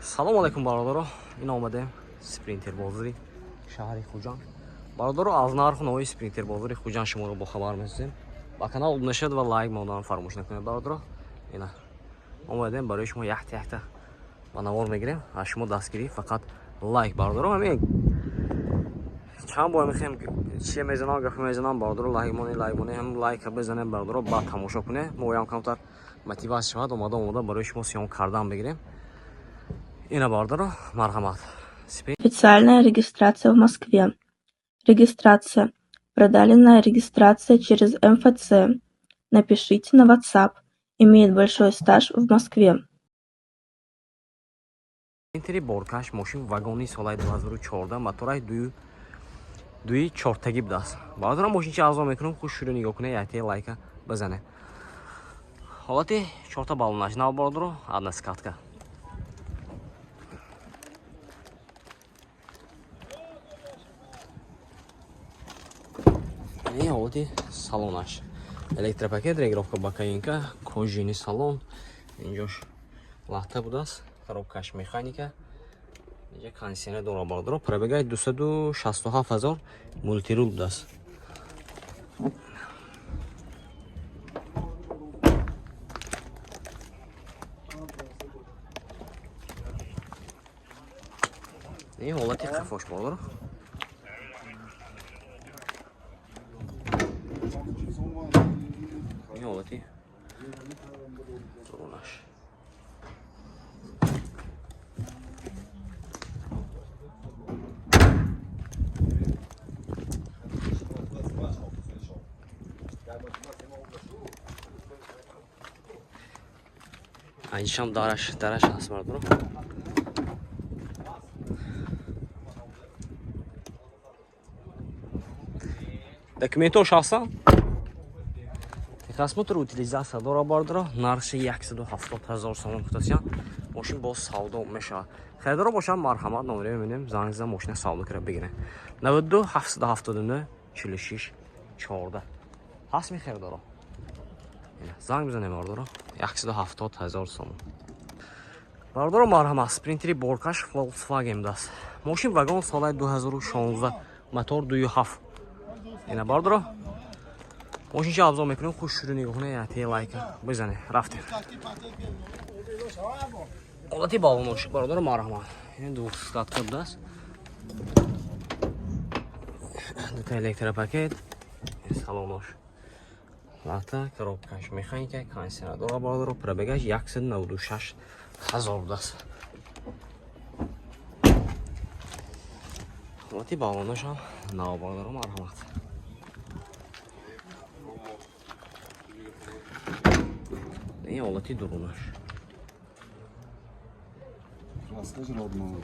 Салому алайкум, бародаро. Ин омадем Спринтер бозори шаҳри Хуҷанд. Бародаро, аз нарху навои Спринтер бозори Хуҷанд шуморо бохабар месозем. Ба канал обуна шавед ва лайк мондан фаромӯш накунед, бародаро. Ина омадем, барои шумо якта якта ба навор мегирем. Аз шумо дастгирӣ фақат лайк, бародаро. Ҳамин чанд бор мехоҳем, чие мезанам, гапа мезанам, бародаро, лайк моне, лайк моне, ҳам лайка безанем, бародаро, баъд тамошо кунем. Моям камтар мотиватсия шавад, омада омада барои шумо съём кардан бигирем. Ина, бародаро, марҳамат. Официальная регистрация в Москве. Регистрация. Продленная регистрация через МФЦ. Напишите на WhatsApp. Имеет большой стаж в Москве. Спринтери боркаш, мошин вагони, солаи 2014, моторай дую дуи чортагӣ будааст. Бародаро, мошинчи азо мекунам, хуш шуду нигоҳ кунед, якте лайка бизане. Ҳолати чорта баллонаш нав, бародаро, одна скатка. Ин ҳолати салонаш: электропакет, регулировка боковинка, кожаный салон, инҷош латта будааст, коробкаш механика, инҷа кондиционер дора, бародаро. Пробегаи 267 ҳазор, мультирул будааст. Ин ҳолати қафош, бародаро. Ин ҳолати дурунаш. Айншам дараш ҳаст, бародаро. Документош ҳастанд, техосмотр, утилизация дора, бародаро. Нархи 170 ҳазор сомон гуфтасиян. Мошин боз савдо мешавад. Харидоро бошанд, марҳамат, номеро мебинем, занг зада мошина савдо кара бигирем. 92 779 46 14 ҳаст ми харидоро. Занг бизанем, бародаро. 170 ҳазор сомон. Бародаро, марҳамат, Спринтери боркаш Volkswagen даст. Мошин вагон, солаи 2016, мотор 2.7. Ина, бародаро, мошинча абзор мекунем, хуш шуду нигоҳ кунед, яте лайка бизане. Рафтем. Ҳолати баллонош, бародаро, марҳамат. Ин двухскатка будааст. Дута электропакет, салонош лата, коробкаш механика, кондиционер дора, бародаро. Пробегаш 196 ҳазор будааст. Ҳолати баллоношам нав, бародаро, марҳамат. Ин ҳолати дурунаш.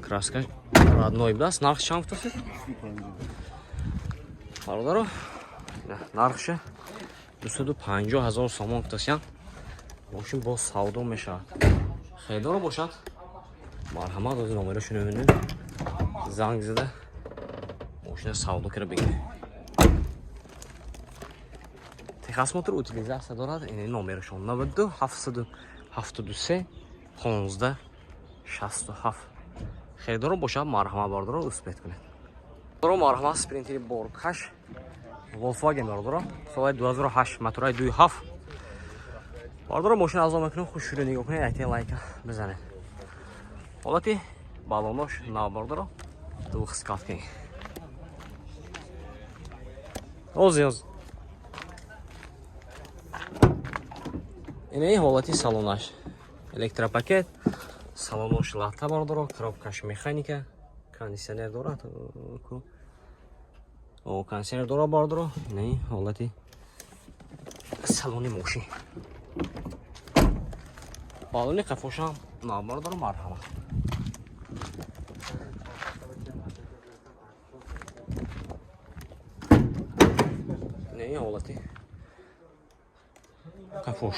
Краскаш родной будааст. Нарх чанд гуфтасед, бародаро? Нархша 250 ҳазор сомон гуфтасиян. Мошин боз савдо мешавад. Харидоро бошад, марҳамат, ози номерошо мебинем, занг зада мошина савдо кара бигиред. Техосмотр, утилизация дорад. Ин номерашон 92 773 15 67. Харидоро бошад, марҳамат, бародаро, успеть кунед. Бародаро, марҳамат, Спринтери боркаш Volkswagen, бародаро, соли 2008, мотораи 2.7. Бародаро, мошина азо мекунем, хуш шуду нигоҳ кунед, якте лайка бизанед. Ҳолати баллонош нав, бародаро, двухскатки. Ози оз. Ин ҳолати салонаш: электропакет, салонош латта, бародаро, коробкаш механика, кондиционер дорад. Кондиционер дора, бародаро. Ин ҳолати салони мошин. Балони қафошам нав, бародаро, марҳамат. Ин ҳолати қафош.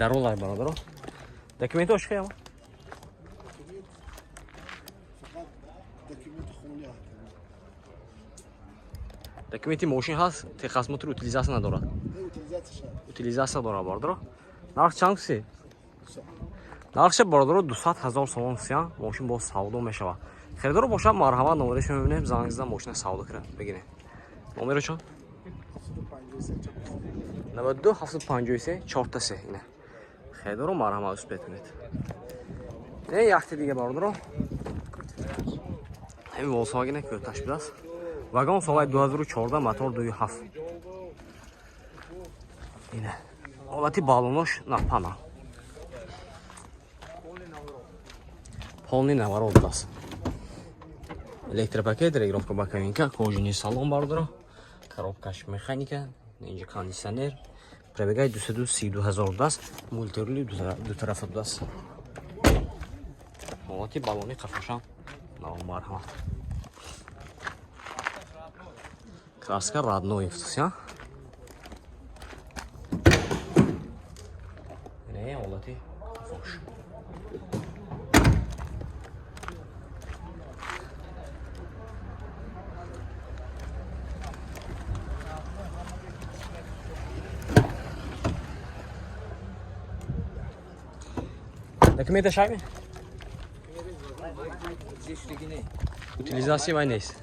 Даролай бародаро. Документош хеяма? Документи мошин ҳаст, техосмотр, утилизация надорад. Утилизация дорад бародаро. Нарх чанд си? Нархша бародаро 200 ҳазор сомон сиян, мошин боз савдо мешавад. Харидоро бошад, марҳамат, номерашо мебинем, занг зада мошина савдо кира бигирем. Номерашон? 92 753 43 ине. Харидоро марҳамат успет кунед. Не якти дига бародаро. Ҳамин Volkswagen кӯташ будааст. Вагон солаи 2014, мотор 2.7. Ине. Ҳолати баллонош напана. Полный наворот будааст. Электропакет, регулировка боковинка, кожаный салон бародаро. Коробкаш механика, инҷа кондиционер. Пробегаи 232 ҳазор будааст. Мультирули дутарафа будааст. Ҳолати баллони қафошам марҳамат. Краска родной всё. Не, ҳолати қафош. Документы шайми? Утилизация вай нест.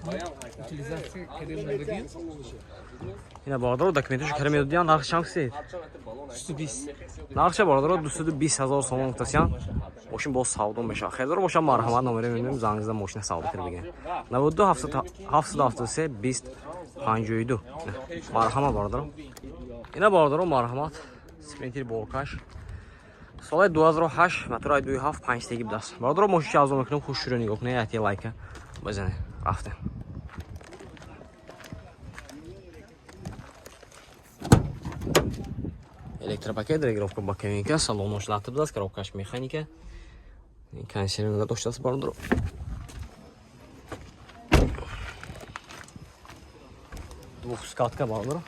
Ина бародаро документашо кара медодиян, нарх чанд кисед? 220. Нархша бародаро 220 ҳазор сомон гуфтасиян. Мошин боз савдо мешавад. Харидоро бошад, марҳамат, номере мебинем, занг зада мошина савдо кара бигирем. 92 773 20 52. Марҳамат бародаро. Ина бародаро марҳамат. Спринтер боркаш. Солаи 2008, мотораи 2.7, 5 теги будааст. Бародаро мошинча арзон мекунем, хуш шуро нигоҳ кунед, яке лайка бизанед. Рафтем. Электропакет, регулировка боковинка, салонош лата будааст, коробкаш механика. Кондиционер доштааст бародаро. Двухскатка бародаро.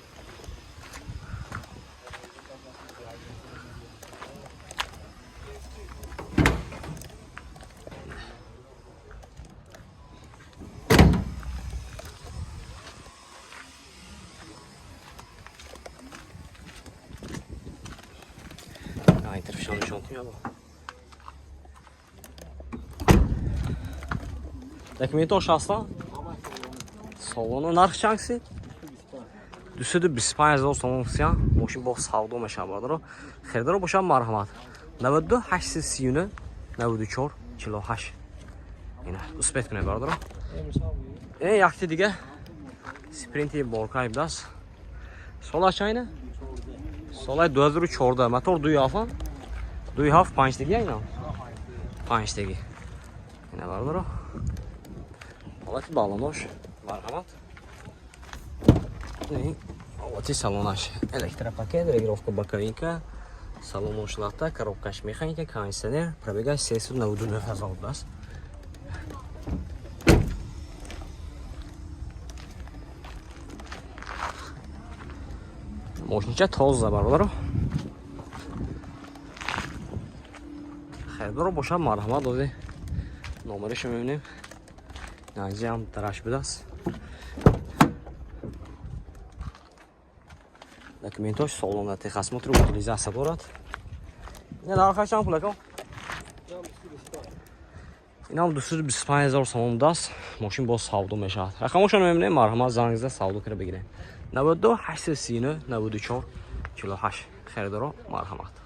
Документош ҳастан? Салоно нарх чанд си? 225 ҳазор сомон сиян. Мошин боз савдо мешавад бародаро. Харидоро бошад, марҳамат. 92 839 94 48. Ина успет кунед бародаро. Якти дига Спринтери боркай будааст. Сола чанд ина? Солаи 2014, мотор 2.7. 2.7 5 теги ина. 5 теги. Ина бародаро. Ҳолати баллонош марҳамат. Ҳолати салонаш электропакет, регулировка боковинка, салонош лата, коробкаш механика, кондиционер, пробега 399 ҳазор будааст. Мошинча тоза бародаро. Харидоро бошад, марҳамат, ози номерашо мебинем. Инҷа дараш будааст. Документош солона, техосмотр, утилизация дорад. Ина нархаш чанд пул ака? Инам 225 ҳазор сомон будааст. Мошин боз савдо мешавад. Рақамошо мебинем, марҳамат, занг зада савдо кара бигирем. 92 839 94 48. Харидоро марҳамат.